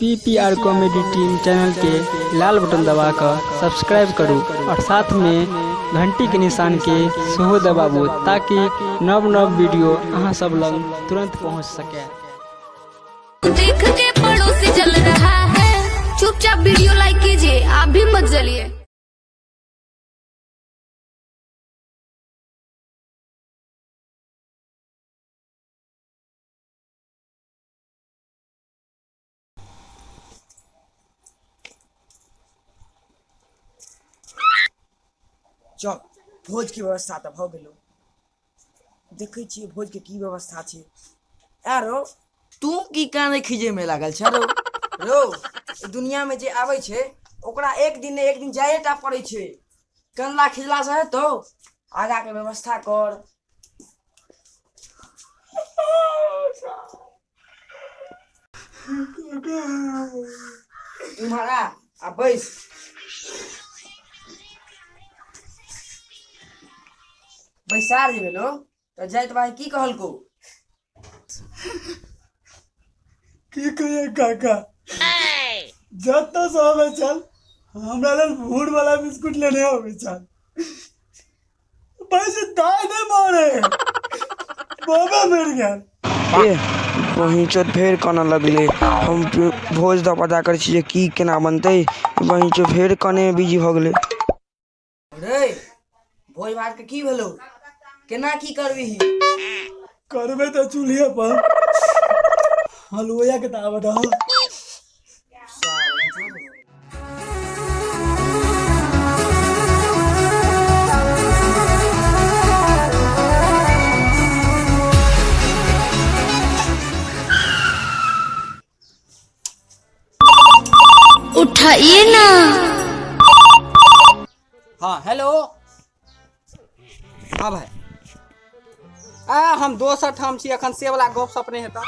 PPR comedy team channel के लाल button दबाकर subscribe करू और साथ में घंटी के निशान के सेहो दबाबू ताकि नव नव वीडियो अहाँ सब लग तुरंत पहुंच सके। देख के पड़ोसी जल रहा है। चुपचाप वीडियो लाइक कीजिए, आप भी मत जलिए। चल भोज के व्यवस्था तऽ भऽ गेलो, देखै छियै भोज के की व्यवस्था छै। आरो तू की काने खींचे में लागल छ रो? रो दुनिया में जे आबै छै ओकरा एक दिन ने एक दिन जाए टा पड़ै छै। कनला खिजला से हेतौ? आगा के व्यवस्था कर। इम्हर आ आ बैस। बैसार जे भेलो तऽ जाइत भाई की कहलको? की कहिए काका, जतऽ से अबै छल हमरा लेल भूर वाला बिस्कुट लेने अबै छल। पैसे दाय नहि मारे, बाबा मरि गेल। ए बहिंचो फेर कानऽ लगलै। हम भोज दऽ पता करै छी जे की केना बनतै। बहिंचो फेर काने मे बिजी भऽ गेलै। रे भोज भात के की भेलौ? केना की करबिही? करबै तऽ चूल्हे पर, हलुआ के तऽ आबऽ दह। उठाइए ना। हाँ हेलो, हाँ भाई, आ हम दोसर ठाम छी अखन, से वाला गप सप नहीं हेता।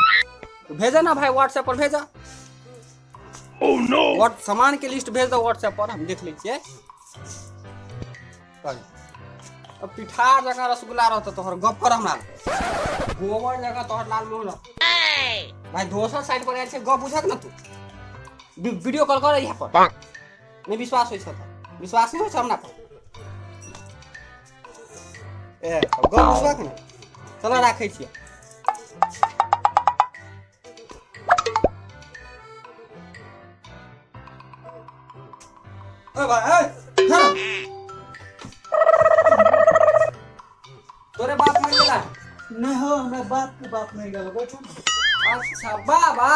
भेजा ना भाई, व्हाट्सएप पर भेजा। oh, no. What सामान के लिस्ट भेज दो व्हाट्सएप पर, हम देख लै छियै। अब पिठार जकाँ रसगुल्ला रहतौ तोहर, गप कर हमरा गोबर जकाँ तोहर लाल मोहन रहतौ। भाई दोसर साइड पर आयल छै, गप बुझक ना तू। वीडियो कॉल कर यहाँ पर। नहीं विश्वास होइ छ तऽ विश्वास नहीं होइ छ हमरा पर। ए गप बुझबक ने, चल राखै छियै। ए भाई, ए, धर। तोरे बाप मर गेला? नहि हो, हमरा बाप के बाप मरि गेल। बैठू ने। अच्छा बाबा,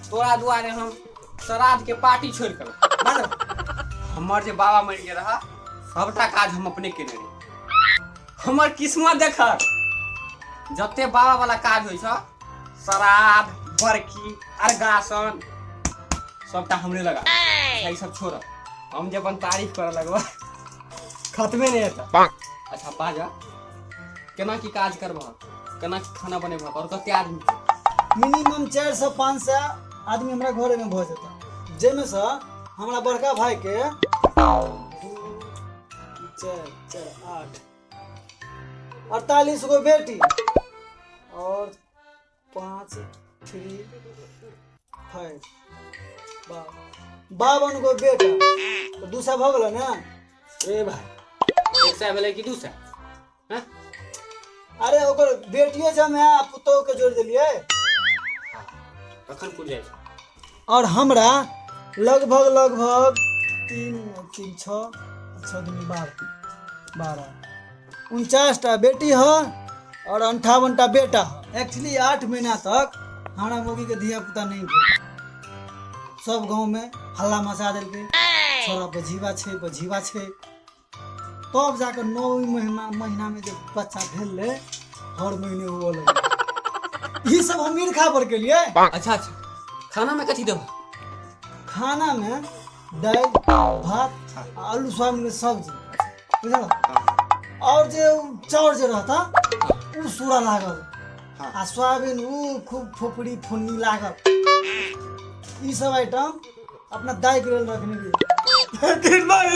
तोरा दुआरे हम श्राद्ध के पार्टी छोड़ कर मानो। हमर जे बाबा मरि गेल रहा, सबटा काज हम अपने केने रही। हमर किस्मत देख, जते बाबा वाला काज होइ छ, श्राद्ध, बरखी, अर्गासन, सबटा हमरे लगा। अच्छा, ई सब छोड़, हम जे अपन तारीफ करऽ लगबा खत्मे नहीं हेतै। अच्छा बाजा, केना की काज करबह, केना की खाना बनेबह और कते आदमी? मिनिमम 400-500 आदमी हमरा घरे में भऽ जेतै, जाहिमे से हमरा बड़का भाई के 2 4 4 8 48 गो बेटी और 5 3 5 52 गो बेटा, तो 200 भऽ गेलै ने। रे भाई, 100 भेलै कि 200? हैं? अरे ओकर बेटियो जमे आ पुतोह के जोड़ि देलियै। कखन पुरि जाइ छै? और हमरा लगभग लगभग 3 3 6 6 दूनी 12 12 49 टा बेटी ह और 58 टा बेटा ह। एक्चुअली 8 महीना तक हमरा मौगी के धिया पुता नहीं भेल। सब गाँव में हल्ला मचा देलकै, छोरा बझीवा छै बझीवा छै। तब जाकर 9 महीना महीना में जब बच्चा भेल रहे, हर महीने हुआ लगे। ई सब हम ईर्खा पर के लिए। अच्छा अच्छा, खाना में कथी देबह? खाना में दालि भात आ आलू सोयाबीन के सब्जी, बुझल? और जे उ चाउर जे रहता उ सूरा लागल आ सोयाबीन उ खूब फोपड़ी फुन्नी लागल। ई सब आइटम अपना दाई के लेल रखने रहियै। लेकिन भाई,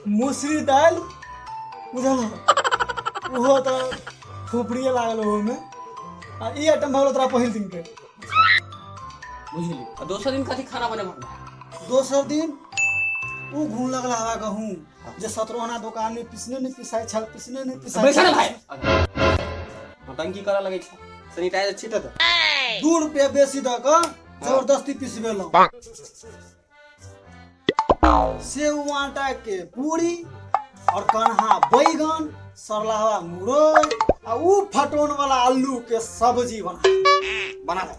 मुसरी दालि बुझल, ओहो तऽ फोपड़िए लागल ओहोमे। आ ई आइटम भऽ गेल तोरा पहिल दिन के। बुझली। आ दोसर दिन कथी खाना बनेबह? दोसर दिन उ घून लगल हवा गहूँ जे सतरोहना दोकान में पिसने नहीं पिसाई छल, पिसने नहीं पिसाई। बैठ ना भाई, नौटंकी करऽ लगै छै। सैनिटाइजर छीट दे। 2 रुपया बेसी दऽ कऽ जबरदस्ती पिसबेलहुँ से उ आटा के पूरी और कन्हा बैगन सरलावा मुरई आ उ फटोन वाला आलू के सब्जी बना बना दे।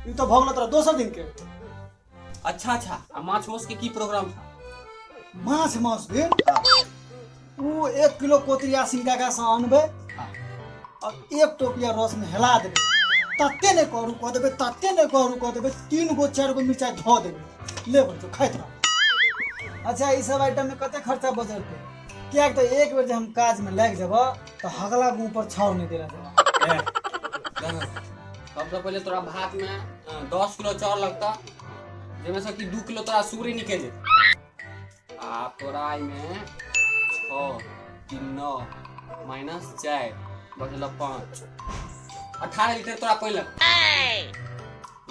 ई तो भऽ गेल तोरा दोसर दिन के। अच्छा अच्छा, आ माछ माउस के की प्रोग्राम था? माछ माउस भेल उ 1 किलो कोतरिया सिंह काका से अनबै और 1 टोपिया रस में हिला देबै, तते नहि करू कऽ देबै, तते नहि करू कऽ देबै, 3 गो 4 गो मिरचाइ धऽ देबै, ले बच्चो खाइत रह। अच्छा ई सब आइटम में कते खर्चा बचलकै? किएक तऽ एक बेर जे हम काज में लागि जेबऽ तऽ हगला मुँह पर छाउर नहि देला जेबऽ। सबसे पहिले तोरा भात में 10 किलो चाउर लगता, जाहिमे से कि 2 किलो तोरा सुगरी निकलि जेतै। आ तोरा एहिमे 6 3 9 माइनस 4 बचल 5, 18 लीटर तोरा पानि लगतै।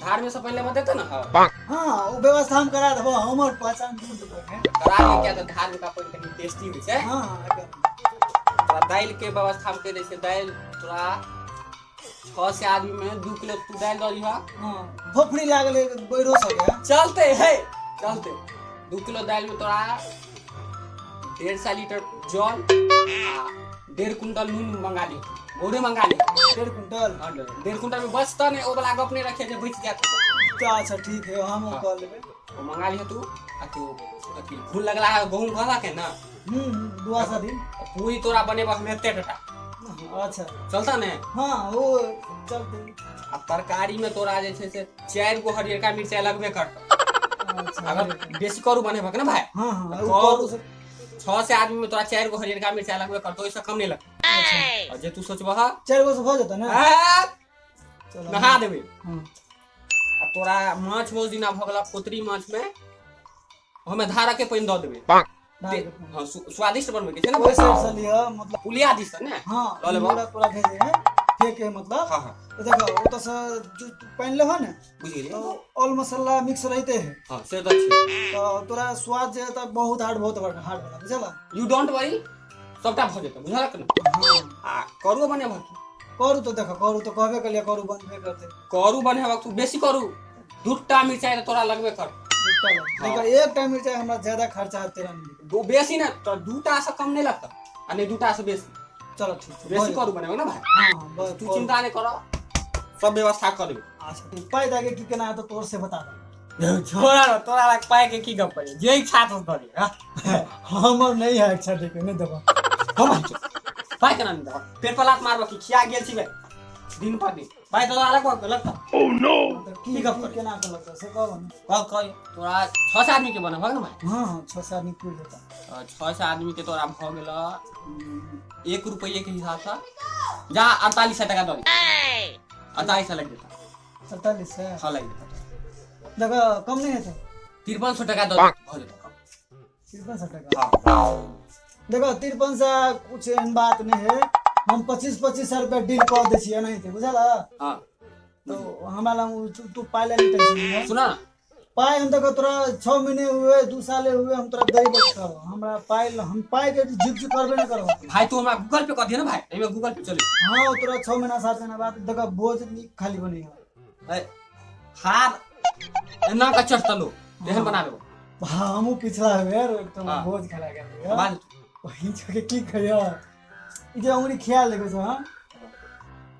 धार में से पानि लेबऽ देतै ने? हाँ, ओ व्यवस्था हम करा देबो, हमर पहचान दूर देबो। करा दे, किया तऽ धार में का पानि कनि टेस्टी होइ छै। हाँ हाँ, एकदम। तोरा दालि के व्यवस्था हम कहि दै छियै। दालि तोरा 6 से आदमी में 2 किलो तू दालि दऽ दिहऽ। हाँ, फोफड़ी लागल है बैरो सब है। चलते है चलते। 2 किलो दालि में तोरा 150 लीटर जल आ 1.5 कुंटल नून मंगा ली, बोरे मंगा ली। 1.5 कुंटल? हाँ, 1.5 कुंटल में बचता नहीं, ओ वाला गप नहीं रखे जे बच जात। अच्छा ठीक है, हम वो कर लेबे। वो मंगा लिह तू। आ तू अथी फूल लगला है गहूम कहला के ना, दुआसा दिन पूरी तोरा बनेबा हम एते टटा। अच्छा चलता ने? हाँ वो चलते। आ तरकारी में तोरा जे छै से 4 गो हरियरका मिरचाई लगबे करतौ। अच्छा अगर बेसी करू बनेबक ना भाई? हाँ हाँ, करू 6 से आदमी में तोरा 4 गो हरियरका मिरचाई लगबे करतौ, ओहिसँ कम नहीं लगतौ। और जे तू सोचबह 4 गो से भऽ जेतौ ने? चलो नहा देबै। हाँ। आ तोरा माछ मौस दिना भऽ गेल कोतरी माछ में हमे धारा के पानि दऽ देबै। हाँ, स्वादिष्ट बनबै के छै ने। ओहि साइड से लिह, मतलब पुलिया दिस से ने। हाँ, लऽ लेबो। तोरा भेजे है फेंक है मतलब। हाँ हाँ, तो देखो ओतऽ से जो तू पानि लेबह ने, बुझि गेलियै। तो ऑल मसाला मिक्स रहते है। हाँ से तऽ छै। तो तोरा स्वाद जे तऽ बहुत हार्ड, बहुत बड़का हार्ड वाला, बुझल? You don't worry, सबटा भऽ जेतौ, बुझलक ने? हाँ। आ करू बनेबह की? करू तो देखो, करू तो कहबे कलिए, करू बनबे करते। करू बनेबह तू बेसी करू, 2टा मिरचाई तऽ तोरा लगबे कर। देखो 1टा मिरचाई हमरा ज्यादा खर्चा होते रहने। दो बेसी ना तो 2टा से कम नहीं लगता आ नहीं 2टा से बेसी। चलो ठीक है, बेसी करू बनेबो ना भाई। हाँ हाँ, बस तू चिंता नहीं करो, सब व्यवस्था कर देबे। अच्छा पाई दागे की केना है तो तोर से बता दे। छोड़ा रो, तोरा लग पाई के की गप करे, जे इच्छा तो दे। हमर नहीं है इच्छा देके नहीं देबा। हम पाई केना नहीं देबा, पेट पर लात मारबो की खिया गेल छी बे दिन पर दिन। पाई तो अलग लगता। ओह नो, की गप करे केना के लगता से कहब ने। कह कह, तोरा 6 आदमी के बनब ना भाई? हाँ हाँ, 6 आदमी पूर देता। 6 आदमी के तोरा भ गेल 1 रुपये के हिसाब से जा 48 टका दे। 48 लग जेता। 48 है? हाँ लग जेता। देखो कम नहीं है तो 5300 टका दे भ जेता कम। 5300 टका? हाँ। देखो 5300 कुछ एहन बात नहीं है, हम 25-25 रुपया डील कर दे छियै नहीं थे, बुझल? हाँ। तो हमरा लग तू पाई ले टेंशन नहीं। सुना पाई हम देखो तोरा 6 महीने हुए 2 साल हुए हम तोरा दई बच करो, हमरा पाई हम पाई के जिद जिद करबे नहीं करो भाई। तू हमरा गूगल पे कर दिया ना भाई, एमे गूगल पे चले। हाँ तोरा 6 महीना 7 महीना बाद देखो बोझ नी खाली बनी है। हार एना का चढ़तलो तेहन बना देबो। हाँ हमहु पिछला बेर एकदम बोझ खला गेल बाद वही के की कहियो ई जे उंगली ख्याल देखो छ। हां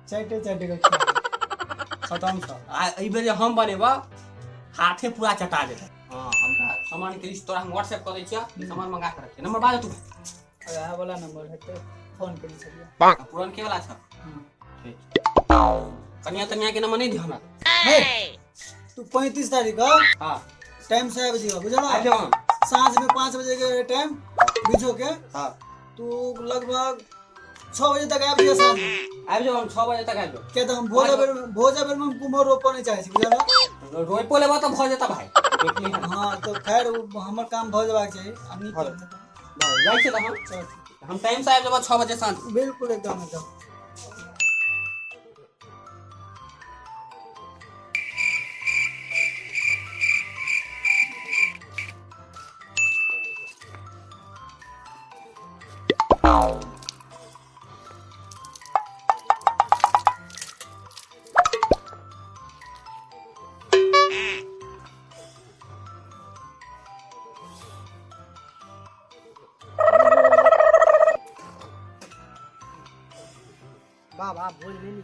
चाटे चाटे के खत्म छ। आ एई बेर जे हम बनेबा हाथे पूरा चटा देता। हां हमरा सामान के लिस्ट तोरा हम व्हाट्सएप कर दै छियै, सामान मंगा के रखिए। नंबर बाजू तू। अरे वाला नंबर है तो फोन करी छलिए। पुरन के वाला छ? ठीक। कन्या तन्या के नंबर नहीं दियो हमरा। हे तू 35 तारीख का हां टाइम से आबि जियो, बुझला? आबि जाओ। साँझ में 5 बजे के टाइम बीचो के। हां तू लगभग 6 बजे तक आबि जियो। साँझ में आबि जाओ, हम 6 बजे तक आबि जाओ। क्या तो हम भोजा बेर में हम कुम्हर रोपऽ नहीं चाहे छी, बुझला? रोपो लेबा तऽ भऽ जेता भाई। हां तो खैर हमर काम भऽ जेबाक चाही। आ नीक जाइ छी तऽ हम टाइम से आबि जेबो 6 बजे साँझ। बिल्कुल एकदम एकदम।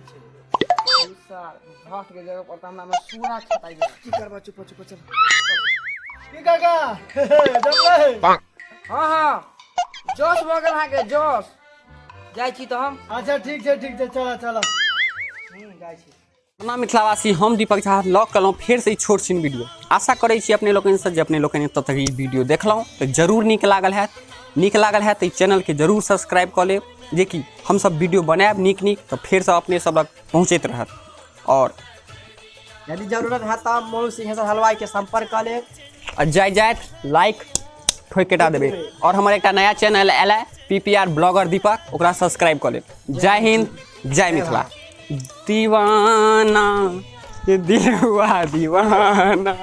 छै ई सार भात के जगह पर तऽ हमरा मे सूरा छटाइ गेल। की करबा, चुप चुप चल। की काका, जमलै? हँ हँ, जोश भऽ गेल अहाँके जोश। जाइ छी तऽ हम। अच्छा, ठीक छै, ठीक छै, चल चल। जाइ छी। प्रणाम मिथिलावासी, हम दीपक झा लऽ कऽ फेरसँ ई छोट छिन वीडियो। आशा करै छी अपने लोकनिसँ जे अपने लोकनि एतऽ तक ई वीडियो देखलहुँ तऽ जरूर नीक लागल हैत। नीक लागल हैत तऽ ई चैनलके जरूर सब्सक्राइब कऽ लेब, जेकि हमसब वीडियो बनायब नीक नीक तऽ फेरसँ अपने सब लग पहुँचैत रहत। आओर यदि जरूरत हैत तऽ मोनू सिंहेश्वर हलवाईके सम्पर्क कऽ लेब। आ जाइत जाइत लाइक ठोकि कटा देबै। आओर हमर एकटा नया चैनल आयल है PPR blogger दीपक, ओकरा सब्सक्राइब कऽ लेब। जय हिंद, जय मिथिला। दीवाना ये दिल हुआ दीवाना।